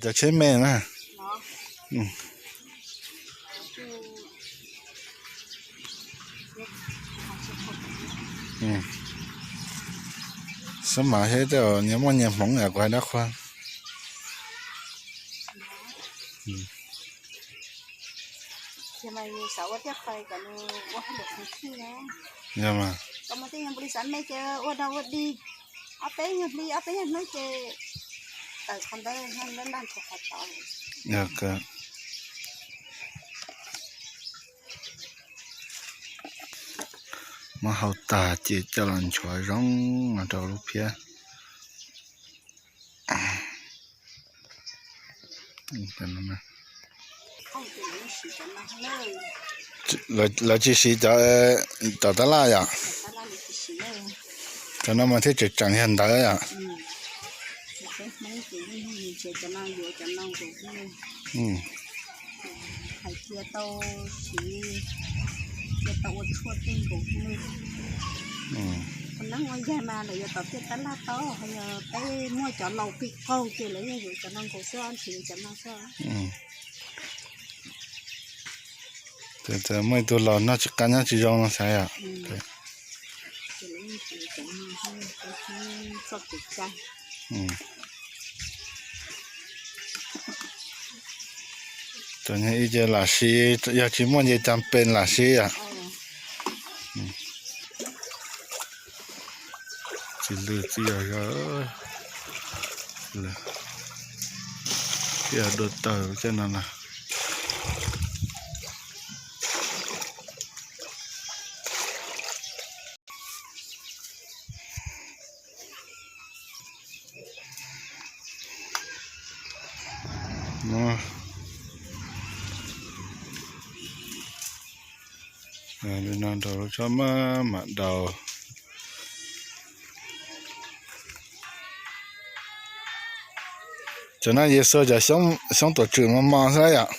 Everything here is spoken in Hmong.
Cov tsheb me na. Xab mas thiab tej nyias muaj nyias hmoov yam kuv hais dab qhuas. Yog mas. Ob peb nyuag hli, ob peb nyuag hnub ces tawm qhov ntawd ntab nrho qhov tod. Muab hau tag ces coj los nchuav zoo no rau lub phiab. Lawv tsis siv cov, cov tab laj yom? Cov no mas thiaj tseem tseem yog ntawv yom? Neeb ua yaig mas lawv yuav tom tiaj tab laj tau, ho yog peb muaj cov laus pib qaug ces lawv yeej yuav cov no nkaus xwb, nrhiav cov no xwb. Muaj ib tug laus noj tsis qab nyob tsis zoo no xav yom. Txawm yog ib ce lam siv, yog tsis muaj nce cag pes lam siv yom. Tsis lwj txij yog, txij yog dua tawg coj no na. Li no rau lub tsob maj mam daus. Cov no yeej xuas cov xyoob tuam tswm mos mos xwb yom.